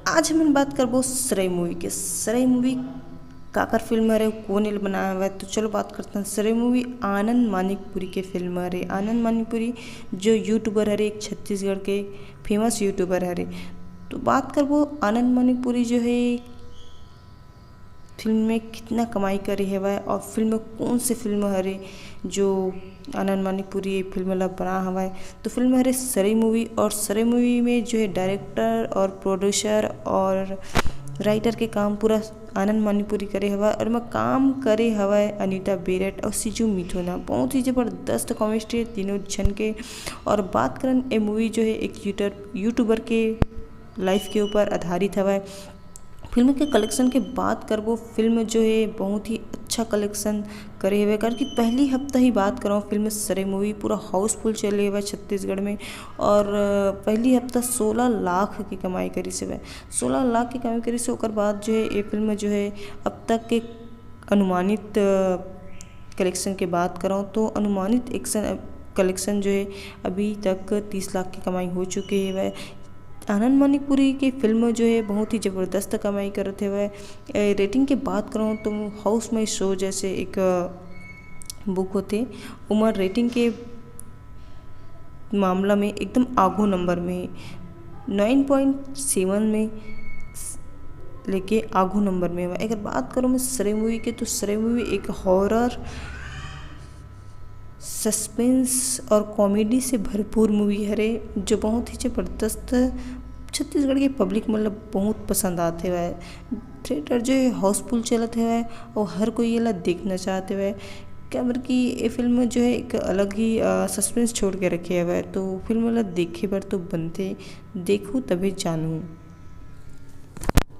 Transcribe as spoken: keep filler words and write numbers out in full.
आज हमन बात करबो सरई मूवी के। सरई मूवी काकर फिल्म हरे, कोन एला बनाए हवय? तो चलो बात करथन। सरई मूवी आनंद मानिकपुरी के फिल्म हरे। आनंद मानिकपुरी जो यूट्यूबर हरे, एक छत्तीसगढ़ के फेमस यूट्यूबर हरे। तो बात करबो आनंद मानिकपुरी जो है फिल्म में कितना कमाई करे हवय और फिल्म कौन से फिल्म हरे जो आनंद मानिकपुरी ये फिल्म ला बना हवय। तो फिल्म हरे सरई मूवी, और सरई मूवी में जो है डायरेक्टर और प्रोड्यूसर और राइटर के काम पूरा आनंद मानिकपुरी करे हवय, और एमा काम करे हवय अनीता बेरट और सिजू मिथुना। बहुत ही जबरदस्त केमिस्ट्री है तीनों झन के। और बात करन, ये मूवी जो है एक यूटर यूट्यूबर के लाइफ के ऊपर आधारित हवय। फिल्म के कलेक्शन के बात करबो, फिल्म जो है बहुत ही अच्छा कलेक्शन करे हवय, कारण कि पहली हफ्ता ही बात करव, फिल्म सरई मूवी पूरा हाउसफुल चले हवय छत्तीसगढ़ में। और पहली हफ्ता सोलह लाख के कमाई करिस हवय, सोलह लाख के कमाई करिस हवय। ओकर बाद जो है ये फिल्म जो है अब तक के अनुमानित कलेक्शन के बात करव तो अनुमानित एक्शन कलेक्शन जो है अभी तक तीस लाख के कमाई हो चुके हवय। आनंद मानिकपुरी के फिल्म जो है बहुत ही जबरदस्त कमाई करत हवय। ए, रेटिंग के बात करव तो हाउस माई शो जैसे एक बुक होथे, ओमन रेटिंग के मामला में एकदम आगू नंबर में है, नाइन पॉइंट सेवन में लेके आगू नंबर में हवय। अगर बात करव मैं सरई मूवी के, तो सरई मूवी एक हॉरर, सस्पेंस और कॉमेडी से भरपूर मूवी हरे, जो बहुत ही जबरदस्त छत्तीसगढ़ के पब्लिक मन ल बहुत पसंद आत हवय। थिएटर जो है हाउसफुल चलत हवय और हर कोई एला देखना चाहत हवय, काबर कि ये फिल्म जो है एक अलग ही सस्पेंस छोड़ के रखे हवय। तो फिल्म ला देखे बर तो बनथे, देखहू तभे जानहू।